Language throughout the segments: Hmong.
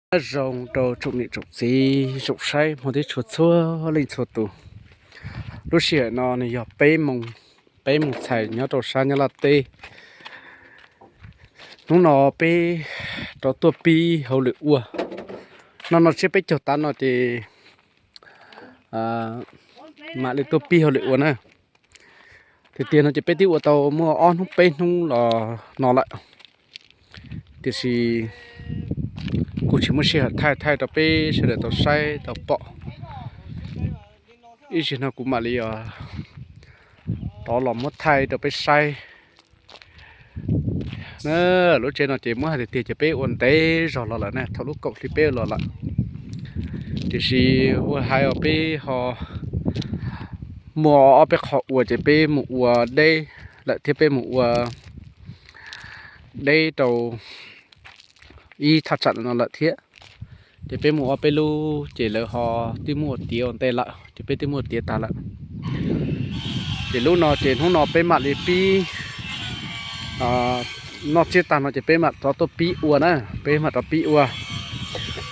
Nyob zoo rau tsoom niam tsoom txiv tsoom saib hmov thiab tshua txhua leej txhua tus. Lub sij hawm no nws yog peb moos, peb moos txhais nyob rau sab Nyab Laj teb. Hnub no peb rov tuaj pib hauj lwm ua. No no tsiab peb caug tav no ces mam li tuaj pib hauj lwm ua na. Tiag tiag no ces peb twb ua tau muaj ob hnub peb hnub los no lawm, tiam sis kuj tsis muaj sij hawm thaij thaij rau peb sawv daws tau saib tau pom. Ib zaug no kuv mam li rov los muab thaij rau peb saib. Lub tsev no ces muab hais tiag tiag ces peb ua ntev zog los lawm na, thaum lub kaum hli peb ua los lawm. Tiam sis ua hais os peb ho muaj ob peb qho ua ces peb mus ua deb lawm thiab peb mus ua deb rau ib thaj tsam no lawm thiab. Ces peb mus ua peb lub ces lawv ho twb muab ua tiav ua ntej lawm, ces peb twb muab ua tiav tag lawm. Ces lub no ces hnub no peb mam li pib, noj tsiab tag no ces peb mam rov tuaj pib ua na, peb mam rov pib ua.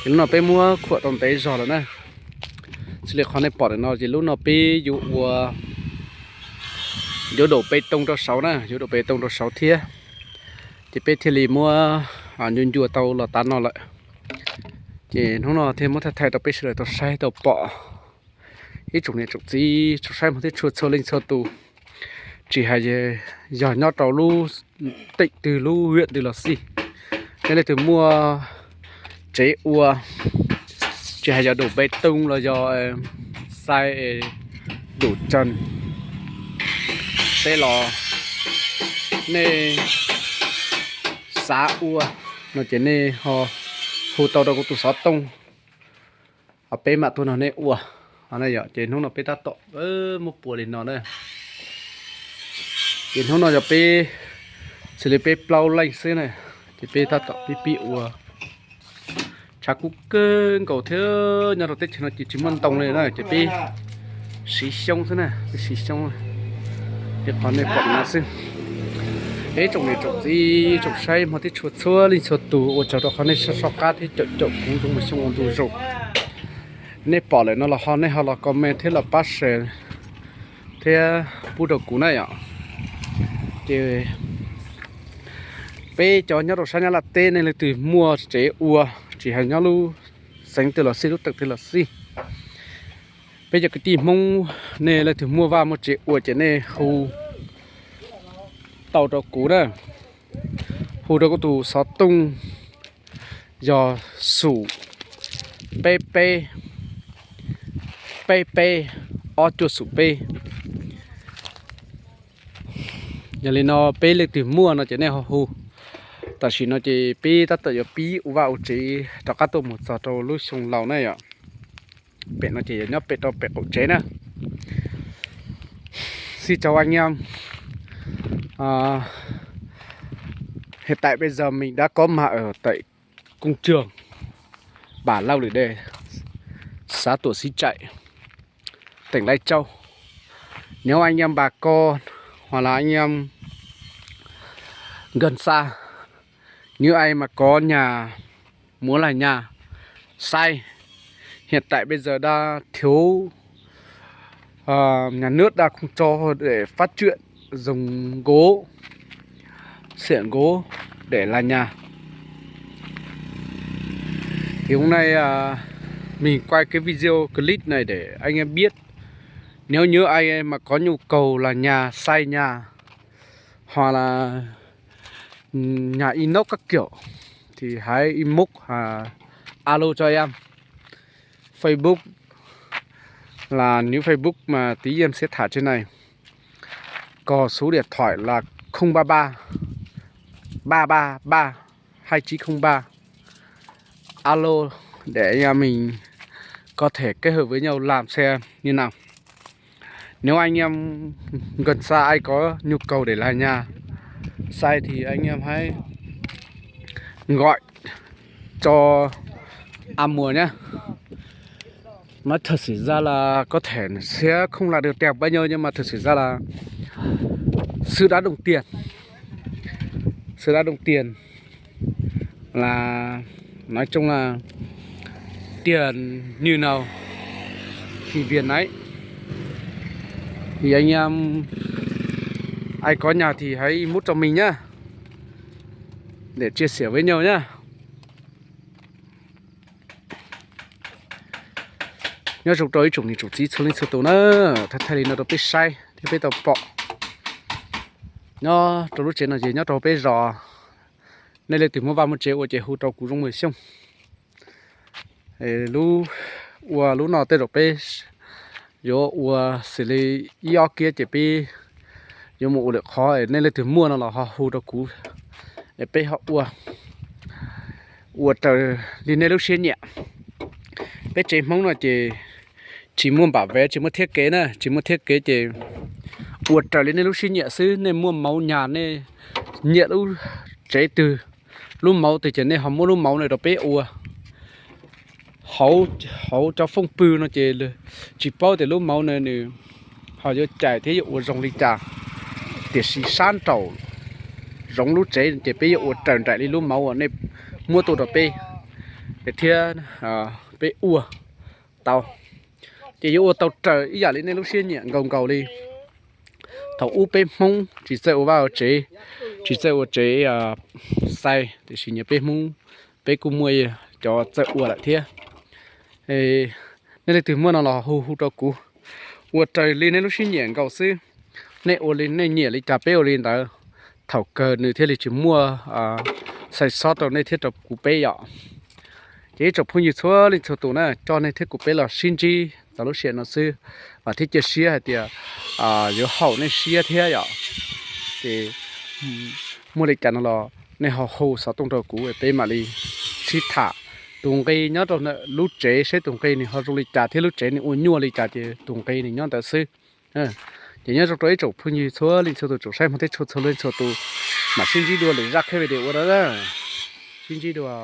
Ces lub no peb muab khuam tau ntev zog lawm na. Xws li qhov nej pom ntawm no ces lub no peb yuav ua, yuav daus pes toos rau saud na, yuav daus pes toos rau saud thiab. Ces peb thiaj li muab ncua ncua tau los tav no lawm. Ces hnub no thiaj muab thaij thaij rau peb sawv daws tau saib tau pom. Ib tsoom niam tsoom txiv tsoom saib hmov thiab tshua txhua leej txhua tus, tsis hais yog nyob rau lub teem twg lub viam twg los xij, nej leej twg muaj tsev ua, tsis hais yog daus pes toos los yog xais daus tsees, tej los nej xav ua no ces nej ho hu tau rau kuv tus xov tooj, peb mam tuaj nrog nej ua. Ces hnub no peb tab tom muab puas li no na. Ces hnub no yog peb, xws li peb plaub leej xwb na, ces peb tab tom pib pib ua. Tshav kub kawg nkaus thiab, nyob rau teb chaws no ces tsis muaj ntoo li na, ces peb siv xyoob xwb na, peb siv xyoob li qhov nej pom no xwb. Ib tsoom niam tsoom txiv tsoom saib hmov thiab tshua txhua leej txhua tus, ua tsaug rau qhov nej soj soj qab thiab caum caum kuv zoo mus xyoo ua ntu zus. Nej pom lawm no los ho nej ho los comment thiab los pab share thiab pub rau kuv na yom. Ces peb cov nyob rau sab Nyab Laj teb nej leej twg muaj tsev ua, tsis hais nyob lub xeev twg los xij lub teem twg los xij, peb cov kwv tij Hmoob nej leej twg muaj vaj muaj tsev ua ces nej hu tau rau kuv na, hu rau kuv tus xov tooj yog xum peb peb peb peb ob cuaj xum peb. Yog li no peb leej twg muaj no ces nej ho hu. Tam sim no ces peb tab tom yuav pib ua vaj ua tsev rov qab tuaj mus txog rau lub xyoo laus na yom. Pem no ces yog nyob pem rau pem qaum tsev na. Xin chào anh em. Hiện tại bây giờ mình đã có mặt ở tại công trường Bản Lao Lử Đê, xã Tuổi Xín Chạy, tỉnh Lai Châu. Nếu anh em bà con hoặc là anh em gần xa, nếu ai mà có nhà muốn làm nhà, xây, hiện tại bây giờ đã thiếu, ờ, nhà nước đã không cho để phát triển dùng gỗ, xưởng gỗ để làm nhà. Thì hôm nay, à, mình quay cái video clip này để anh em biết. Nếu như ai mà có nhu cầu là nhà, xây nhà, hoặc là, ừm, nhà inox các kiểu, thì hãy inbox, à, alo cho em. Facebook là nếu Facebook mà tí em sẽ thả trên này. Còn số điện thoại là không ba ba ba ba ba hai chín không ba. Alo để anh em mình có thể kết hợp với nhau làm xem như nào. Nếu anh em gần xa ai có nhu cầu để làm nhà, xây thì anh em hãy gọi cho A Mùa nhé. Nói thật sự ra là có thể sẽ không là được đẹp bao nhiêu nhưng mà thật sự ra là sự đã đồng tiền. Sự đã đồng tiền là Nói chung là tiền như nào thì về nấy, thì anh em ai có nhà thì hãy múc cho mình nhá, để chia sẻ với nhau nhá. Nyob zoo rau ib tsoom niam tsoom txiv txhua leej txhua tus na, thaij thaij li no rau peb saib thiab peb tau pom. Nyob rau lub tsev no ces nyob rau peb zos. Nej leej twg muaj vaj muaj tsev ua ces hu rau kuv Zoo Maj Xyooj. Lub, ua lub no tej zaum peb yuav ua xws li ib ob kiab ces peb yuav mus ua lwm qhov. Nej leej twg muaj no los ho hu rau kuv, peb ho ua, ua raws li nej lub siab nyiam. Peb tsev Hmoob no ces tsis muaj npam vev, tsis muaj thiab kev na, tsis muaj thiab kev ces ua raws li nej lub siab nyiam xwb. Nej muaj mauv nyag, nej nyiam lub tsev twg, lub mauv twg ces nej ho muab lub mauv no rau peb ua. Hauv cov fooj pwg no ces tsis paub tias lub mauv no nws ho yuav cais thiab yuav ua zoo li cas, tiam sis sab nraum zoov lub tsev ces peb yuav ua raws nraim li lub mauv uas nej muab tuaj rau peb, thiab peb ua tau, ces yuav ua tau raws ib yam li nej lub siab nyiam nkaus nkaus li. Thaum ub peb Hmoob tsis txawj ua vaj ua tsev, tsis txawj ua tsev xais, tiam sis nyias peb Hmoob peb kuj muaj cov txawj ua lawm thiab. Nej leej twg muaj no los hu hu rau kuv, ua raws li nej lub siab nyiam nkaus xwb. Nej ua li nej nyiam li cas peb ua li ntawd, thaum kawg nws thiaj li tsis muaj xai xob rau nej thiab rau kuv peb yom. Ces ib tsoom phooj ywg txhua leej txhua tus na, coj nej thiab kuv peb los sib ntsib txog lub sij hawm no xwb, vam thiab cia siab hais tias yuav haum nej siab thiab yom. Ces muaj li cas no los nej ho hu xov tooj rau kuv peb mam li sib tham. Tus nqi nyob rau lub tsev seb tus nqi nws ho zoo li cas thiab lub tsev nws ua nyuaj li cas ces tus nqi nws nyob ntawd xwb. Ces nyob zoo rau ib tsoom phooj ywg txhua leej txhua tus, tsoom saib Hmoob thiab txhua txhua leej txhua tus, mam sib ntsib dua lwm zaj qhib video ua dab, sib ntsib dua.